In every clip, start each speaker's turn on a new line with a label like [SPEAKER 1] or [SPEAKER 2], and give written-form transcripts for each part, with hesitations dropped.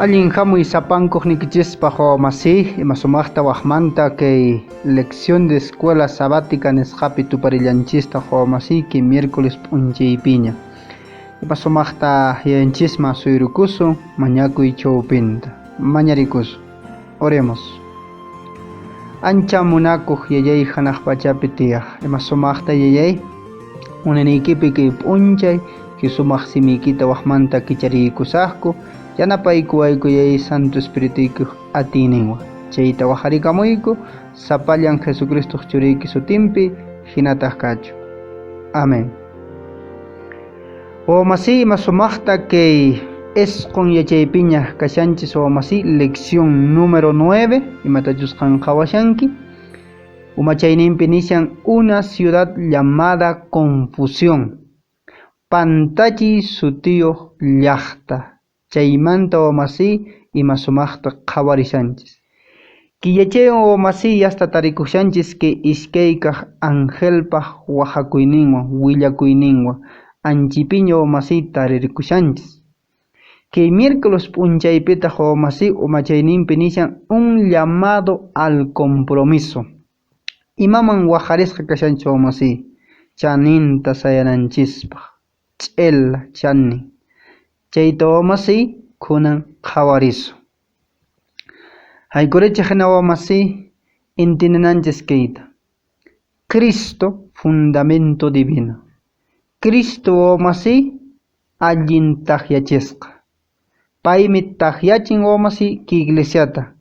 [SPEAKER 1] Allin hamuy sapankuq nikichispaq wawamasiy, ima sumaqta waqmanta kay lección de escuela sabática nisqapi tuparillanchistaq wawamasiyki miércoles p'unchaypiña. Ima sumaqta yayanchisman suyrukusun mañakuy chawpinta. Mañarikusun. Oremos. Ancha munakuq yayay hanaq pachapi tiyaq. Ima sumaqta yayay munaniykipi kay p'unchay kay sumaq simiykita waqmanta kichariykusaqku. Yanapaykuwayku yayay Santo Espirituykiq atiyninwan. Chayta waqarikamuyku sapallan Jesucristoq churiyki sutinpi hinataq kachu. Amén. Wawamasiy ima sumaqta kay isqun yachaypiña kashanchis wawamasiy lección número 9 imatachus qan qhawashanki. Umachayninpi nishan una ciudad llamada confusión. Pantachiy sutiyuq llaqta. Chaymanta wawamasiy ima sumaqta qhawarishanchis. Killachaywan wawamasiy yasta tarikushanchis kay iskaykaq angelpaq waqakuyninwan willakuyninwan anchipiña wawamasiy taririkushanchis. Kay miércoles p'unchaypitaq wawamasiy umachayninpi nishan un llamado al compromiso. Imaman waqarisqa kashanchis wawamasiy chaninta sayananchispaq ch'ela chanin. Chayta wawamasiy kunan qhawarisun. Haykurichik hina wawamasiy entendenanchis kayta. Cristo fundamento divino. Cristo wawamasiy allin takyachisqa. Paymi takyachin wawamasiy kay iglesiata.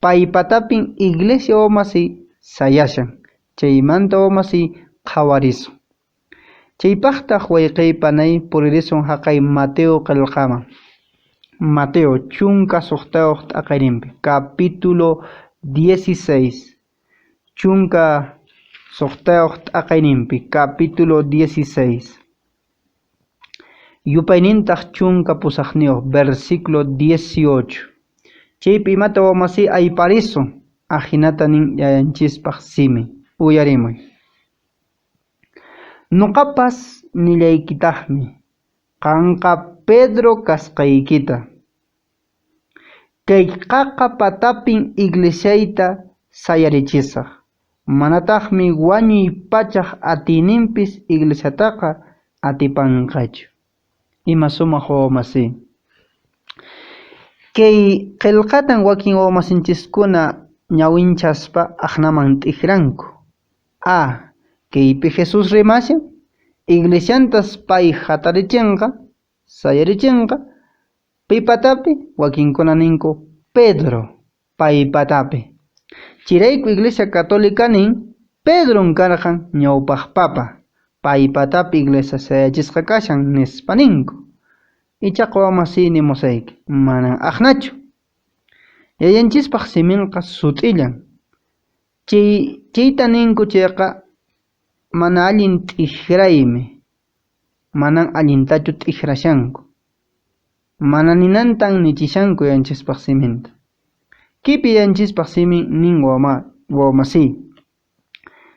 [SPEAKER 1] Paypatapin iglesia wawamasiy sayashan. Chaymanta wawamasiy qhawarisun. Chaypaqtaq wayqey panay puririsun haqay Mateo qillqaman. Mateo 16 t'aqayninpi, capítulo 16. 16 t'aqayninpi, capítulo 16. Yupaynintaq 18, versículo 18. Chaypi imata wawamasiy ayparisun, ajinata nin yayanchispaq simi. Uyarimuy. Nuqapas nillaykitaqmi, qanqa Pedro kasqaykita. Kay qaqa patapin iglesiayta sayarichisaq. Manataqmi wañuy pachaq atiyninpis iglesiataqa atipanqachu. Ima sumaq wawamasiy. Kay qillqatan wakin wawamasinchiskuna ñawinchaspa aqnaman t'ikranku. A. Kaypi Jesús rimashan, iglesiantas pay hatarichinqa, sayarichinqa, pipatapi wakinkuna ninku Pedro paypatapi. Chayrayku Iglesia Católica nin Pedron karqan ñawpaq papa, paypatapi iglesia sayachisqa kashan nispa ninku. Ichaqa wawamasiy nimusayki, manan aqnachu. Yayanchispaq siminqa sut'illan. Chayta ninku chayqa mana allin t'ikraymi, manan allintachu t'ikrashanku. Mana ninantan nichishanku yayanchispaq siminta. Kipi yayanchispaq simin nin wawamasiy.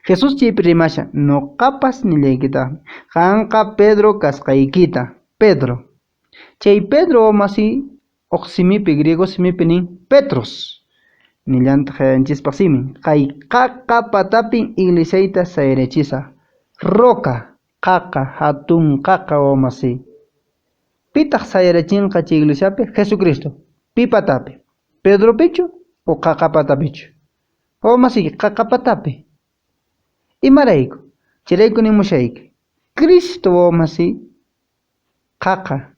[SPEAKER 1] Jesús chaypi rimashan, nuqapas nillaykitaqmi, qanqa Pedro kasqaykita, Pedro. Chay Pedro wawamasiy uq simipi, griego simipi nin Petros. Nillantaq yayanchispaq simin, kay qaqa patapin iglesiayta sayarichisaq. Roca, qaqa, hatun qaqa wawamasiy. Pitaq sayarichinqa chay iglesiapi? Jesucristo. Pi patapi? Pedro pichu o qaqa patapichu? Wawamasiy, qaqa patapi. Imarayku? Chayrayku nimushayki. Cristo wawamasiy qaqa.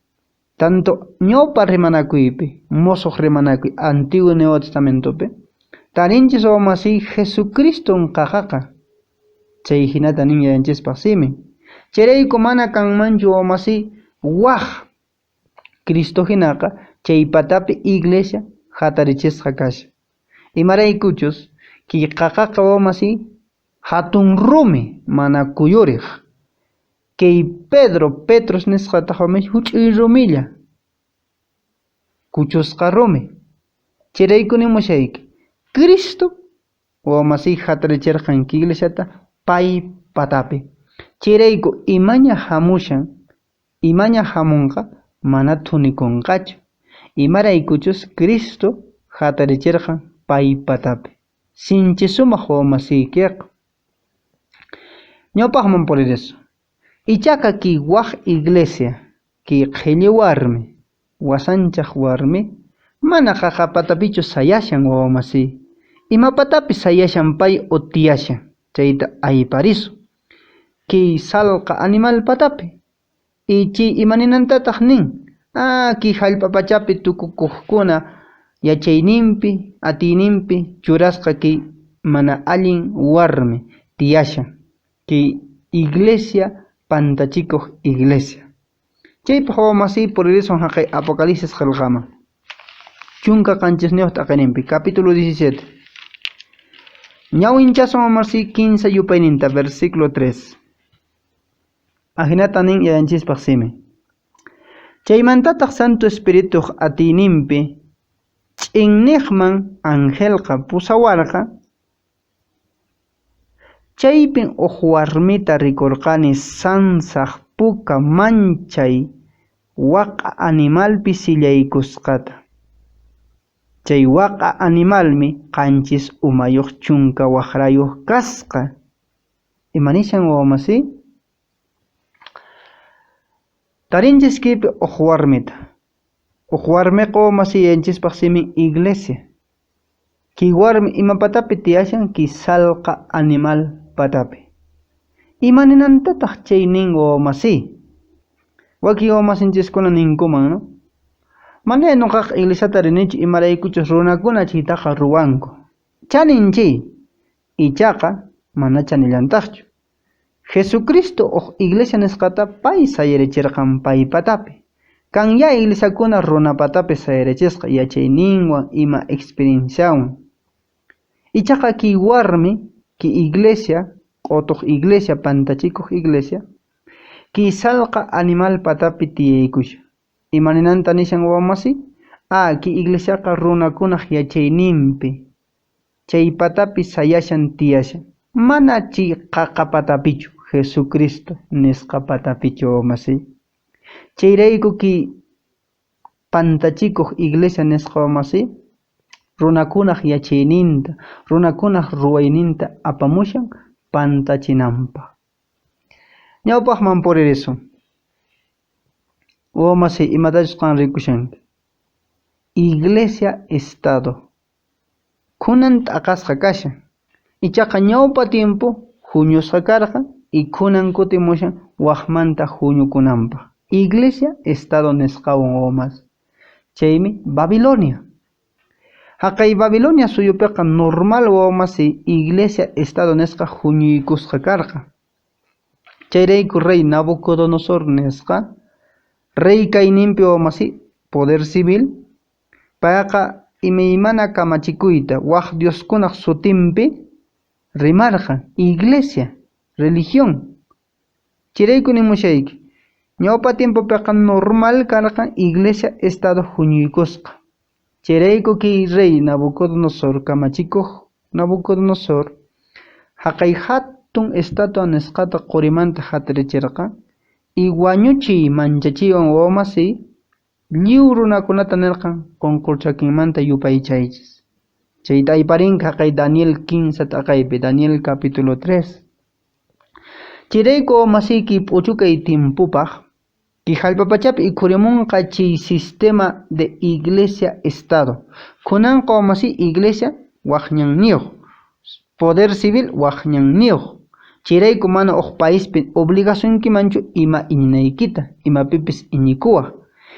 [SPEAKER 1] Tanto ñawpa rimanakuypi, musuq rimanakuy, Antiguo y Nuevo Testamentopi, tarinchis wawamasiy Jesucriston qaqaqa. Chay hinata nin yayanchispaq simin. Chayrayku mana kanmanchu wawamasiy waq Cristo hinaqa chay patapi iglesia hatarichisqa kashan. Imaraykuchus kay qaqaqa wawamasiy hatun rumi mana kuyuriq. Kay Pedro, Petros nisqataq wawamasiy huch'uy rumilla. Kuchusqa rumi. Chayrayku nimushayki. Cristo wawamasiy hatarichirqan kay iglesiata pay patapi. Chayrayku imaña hamushan, imaña hamunqa mana thunikunqachu. Imaraykuchus Cristo hatarichirqan pay patapi. Sinchi sumaq wawamasiykiqa. Ñawpaqman puririsun. Ichaqa kay wak iglesia, kay qhilli warmi, wasanchaq warmi, mana qaqa patapichu sayashan wawamasiy. Ima patapi sayashan pay o tiyashan, chayta ayparisun. Kay salqa animal patapi. Ichi imaninantataq nin? Ah, kay hallp'a pachapi tukukuqkuna yachayninpi, atiyninpi churasqa kay mana allin warmi tiyashan, kay iglesia pantachikuq iglesia. Chaypaq wawamasiy puririsun haqay Apocalipsis qillqaman. 17 t'aqayninpi, capítulo 17. Ñawinchasun wawamasiy 15 yupayninta, versículo 3. Ahinata nin yayanchispaq simi. Chaymantataq Santo Espirituq atiyninpi ch'inniqman angelqa pusawarqa. Chaypin huk warmita rikurqani sansaq puka manchay waq'a animalpi sillaykusqata. Chay waq'a animalmi 7 umayuq 10 waqrayuq kasqa. Imanishan wawamasiy? Tarinchis kaypi huk warmita. Huk warmiqa wawamasiy yayanchispaq simin iglesia. Kay warmi ima patapi tiyashan? Kay salqa animal patapi. Imaninantataq chay nin wawamasiy? Wakin wawamasinchiskuna ninkuman, no? Mana nuqaqa iglesiata rinichu imaraykuchus runakuna chaytaqa ruwanku. Chanin chay, ichaqa mana chanillantaqchu. Jesucristo huk iglesia nisqata pay sayarichirqan pay patapi. Kanya iglesiakuna runa patapi sayarichisqa yachayninwan ima experienciawan. Ichaqa kay warmi, kay iglesia, q'utuq iglesia, pantachikuq iglesia, kay salqa animal patapi tiyaykushan. Imaninanta nishan wawamasi? Ah, kay iglesiaqa runakunaq yachayninpi chay patapi sayashan tiyashan. Mana chay qaqa patapichu, Jesucristo nisqa patapichu wawamasi. Chayrayku kay pantachikuq iglesia nisqa wawamasi, runakunaq yachayninta, runakunaq ruwayninta apamushan pantachinanpaq. Ñawpaqman puririsun. Wawamasi, imatachus qan rikushanki? Iglesia Estado. Kunan t'aqasqa kashan. Ichaqa ñawpa tiempo huñusqa karqa y kunan kutimushan waqmanta huñukunanpaq. Iglesia Estado nisqawan wawamasi. Chaymi Babilonia. Haqay Babilonia suyupiqa normal wawamasi Iglesia Estado nisqa huñuykusqa karqa. Chayrayku rey Nabucodonosor nisqa rey kayninpi wawamasi poder civil payqa imaymana kamachikuyta waq dioskunaq sutinpi rimarqa iglesia, religión. Chayrayku nimushayki, ñawpa tiempopiqa normal karqa iglesia Estado huñuykusqa. Chayrayku kay rey Nabucodonosor kamachikuq Nabucodonosor haqay hatun estatua nisqata qurimanta hatarichirqa y wañuchiy manchachiywan wawamasi lliw runakunata nirqan qunqurchakinmanta yupaychaychis. Chayta ayparinqa haqay Daniel 15 t'aqaypi, Daniel capítulo 3. Chayrayku wawamasiyki p'uchukay tiempopaq kay hallp'a pachapi ikhurimunqa chay sistema de iglesia Estado. Kunanqa wawamasi iglesia waqñanniyuq, poder civil waqñanniyuq. Chayrayku mana huk paispi obligasunkimanchu ima iñinaykita, imapipis iñikuwaq.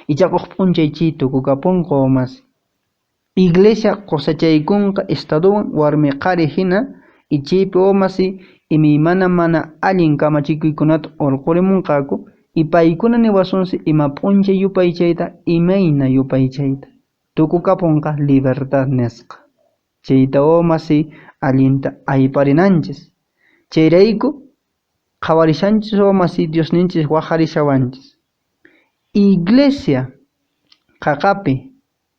[SPEAKER 1] Ichaqa huk p'unchay chay tukukapunqa wawamasi. Iglesia qusachaykunqa Estadowan warmi qhari hina y chaypi wawamasi imaymana mana allin kamachikuykunata urqurimunqaku y paykuna niwasunsi ima p'unchay yupaychayta, imayna yupaychayta. Tukukapunqa libertad nisqa. Chayta wawamasi allinta ayparinanchis. Chayrayku qhawarishanchis wawamasi Diosninchis waqarishawanchis. Iglesia qaqapi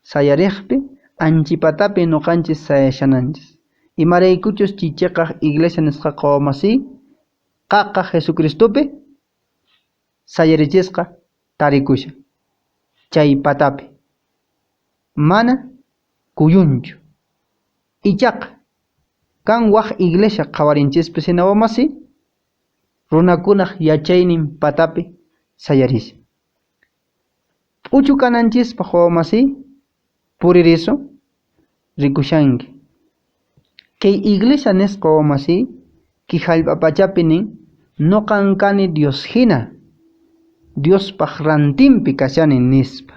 [SPEAKER 1] sayariqpi anchipatapi nuqanchis sayashananchis. Imaraykuchus chichiqaq iglesia nisqaqa wawamasi qaqa Jesucristopi sayarichisqa tarikushan chay patapi. Mana kuyunchu. Ichaqa kan waq iglesia qhawarinchispi hina wamasi runakunaq yachaynin patapi sayarishan. P'uchu kananchispaq wamasi puririsun rikushanki. Kay iglesia nisqa wamasi kay hallp'a pachapi nin nuqan kani Dios hina, Diospaq rantinpi kashani nispa.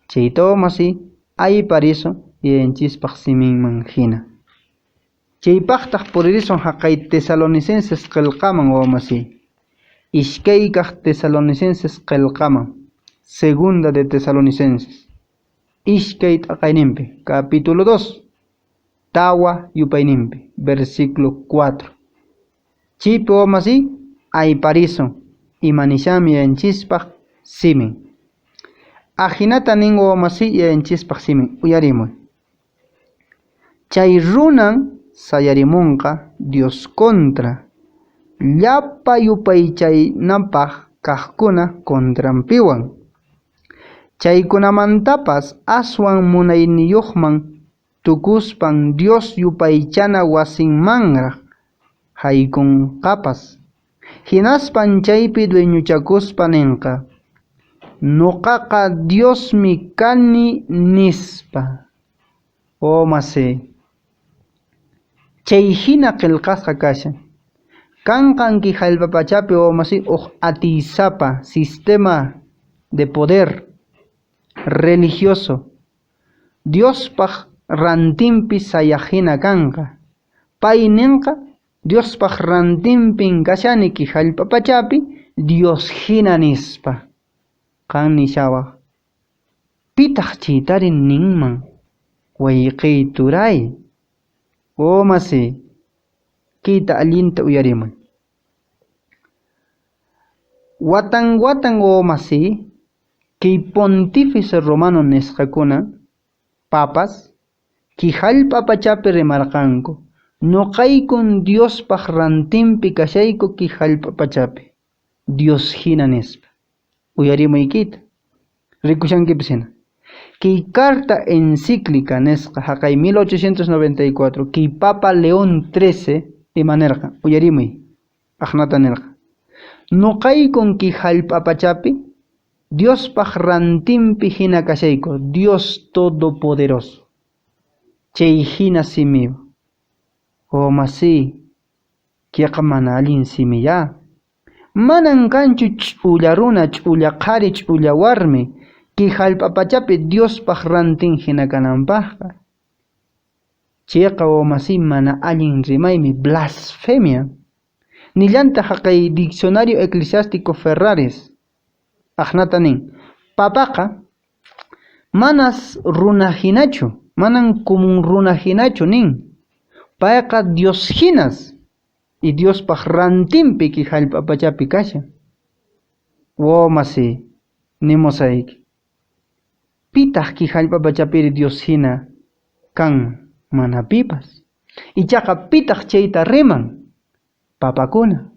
[SPEAKER 1] Chayta wamasi ayparisun yayanchispaq siminman hina. Chaypaqtaq puririsun haqay Tesalonicenses qillqaman wamasi. Iskaykaq Tesalonicenses qillqaman, segunda de Tesalonicenses. Iskay t'aqayninpi, capítulo 2, tawa yupayninpi, versículo 4. Chaypi wamasi ayparisun imanishanmi yayanchispaq simin. Ajinata nin wamasi yayanchispaq simin, uyarimuy. Chay runan sayarimunqa Dios contra, llapa yupaychanapaq kaqkuna contranpiwan. Chaykunamantapas aswan munayniyuqman tukuspan Dios yupaychana wasinmanraq haykunqapas. Hinaspan chaypi dueñochakuspa ninqa, nuqaqa Diosmi kani nispa. O masi. Chay hina qillqasqa kashan. Kanqan kay hallp'a pachapi wamasi huk atiysapa sistema de poder religioso Diospaq rantinpi sayaq hina kanqa. Pay ninqa Diospaq rantinpin kashani kay hallp'a pachapi Dios hina nispa. Qan nishawaq. Pitaq chaytari ninman wayqiy turay. O masi, kayta allinta uyarimuy. Watan watan o masi, kay pontífice romano nisqakuna, papas, kay hallp'a pachapi rimarqanku, nuqaykun Diospaq rantinpi kashayku kay hallp'a pachapi, Dios hina nispa. Uyarimuy kayta, rikushankipis hina. Kay carta encíclica nisqa haqay 1894 kay Papa León XIII ima nirqa, uyarimuy, aqnata nirqa. Nuqaykun kay hallp'a pachapi Diospaq rantinpi hina kashayku, Dios Todopoderoso. Chay hina simiwa. O masi, kayqa mana allin simiya. Manan kanchu ch'ulla runa, ch'ulla qhari, ch'ulla warmi, kay hallp'a pachapi Diospaq rantin hina kananpaqqa. Chayqa wamasi mana allin rimaymi, blasfemia. Nillantaq haqay Diccionario Eclesiástico Ferraris. Aqnata nin, papaqa manas runa hinachu, manan común runa hinachu nin. Payqa Dios hinas y Diospaq rantinpi kay hallp'a pachapi kashan. Wamasi, nimusayki. Pitaq kay hallp'a pachapiri Dios hina kan mana pipas. Ichaqa pitaq chayta riman? Papakuna.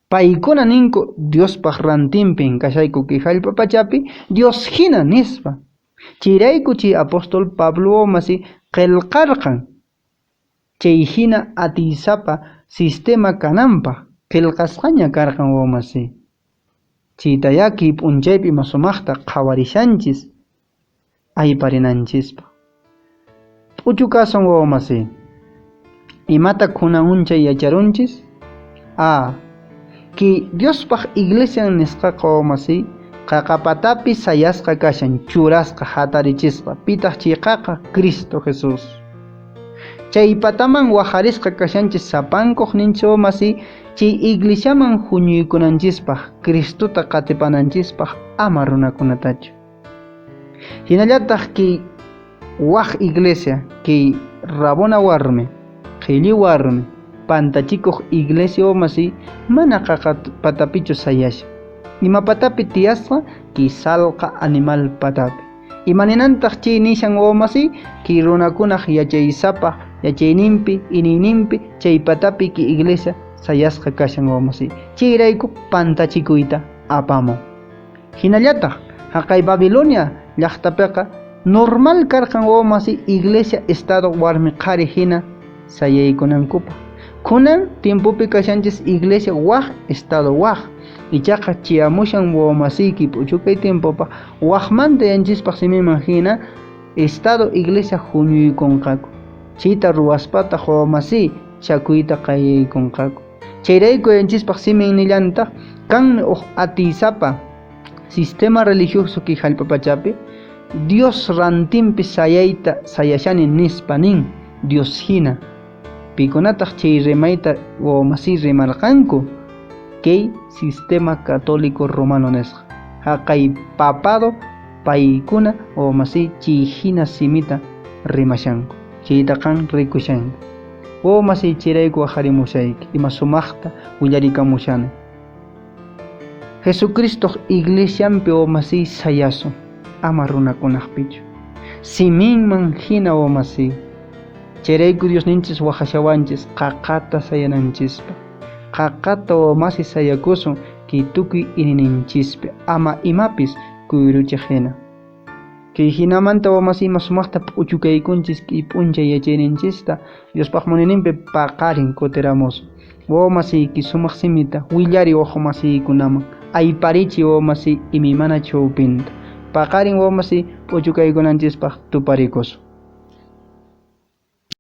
[SPEAKER 1] Paykuna ninku Diospaq rantinpin kashayku kay hallp'a pachapi Dios hina nispa. Chayrayku chay apóstol Pablo masi qillqarqan chay hina atiysapa sistema kananpaq qillqasqaña karqan wamasi. Chaytaya kay p'unchaypi masumaqta qhawarishanchis ayparinanchispa. P'uchu kasun wamasi. Imata kunan unchay yacharunchis? A. Kay Diospaq iglesian nisqaqa wamasi qaqapatapi sayasqa kashan, churasqa, hatarichisqa. Pitaq chayqaqa Cristo Jesús. Chay pataman wajarisqa kashanchis sapankuq ninchis wamasi, chay iglesiaman huñuykunanchispaq, Cristota qatipananchispaq ama runakunatachu. Hinallataq kay waq iglesia, kay rabona warmi, qhilli warmi, pantachikuq iglesia wamasi mana qaqa patapichu sayashan. Ima patapi tiyasqa kay salqa animal patapi. Imaninantaq chay nishan wamasi kay runakunaq yachaysapa yachayninpi iñiyninpi chay patapi kay iglesia sayasqa kashan wamasi. Chayrayku pantachikuyta apamun. Hinallataq haqay Babilonia llaqtapiqa Normal karqan wawamasi iglesia estado warmi qhari hina sayaykunankupaq. Kunan tiempopi kashanchis iglesia waj estado waj. Ichaqa chiyamushan wawamasiyki p'uchukay tiempopaq wajmanta yanchispaq simiman hina estado iglesia huñuykunqaku. Chayta ruwaspataq wawamasi chakuyta qayaykunqaku. Chayrayku yanchispaq simin nillantaq kanmi uq atiysapa sistema religioso kay hallp'a pachapi Dios rantinpi sayayta sayashani nispa nin Dios hina. Pikunataq chay rimayta wawamasi rimarqanku kay sistema católico romano nisqa. Haqay papado paykuna wawamasi chay hina simita rimashanku. Chayta qan rikushanki. Wawamasi chayrayku waqharimushayki ima sumaqta willarikamushani. Jesucristoq iglesianpi wawamasi sayasun ama runakunaqpichu. Siminman hina wawamasi. Chayrayku Diosninchis waqhashawanchis qaqata sayananchispa. Qaqata wawamasi sayakusun kay tukuy inininchispi ama imapis kuyruchiq hina. Kay hinamanta wawamasi ima sumaqta p'uchukaykunchis kay p'unchay yachayninchista Diospaq munayninpi paqarin kutiramusun. Wawamasiyki sumaq simita willari wawamasiykunaman ayparichi wawamasi imaymana chawpinta. Paqarin wawamasi p'uchukaykunanchispaq tuparikusun.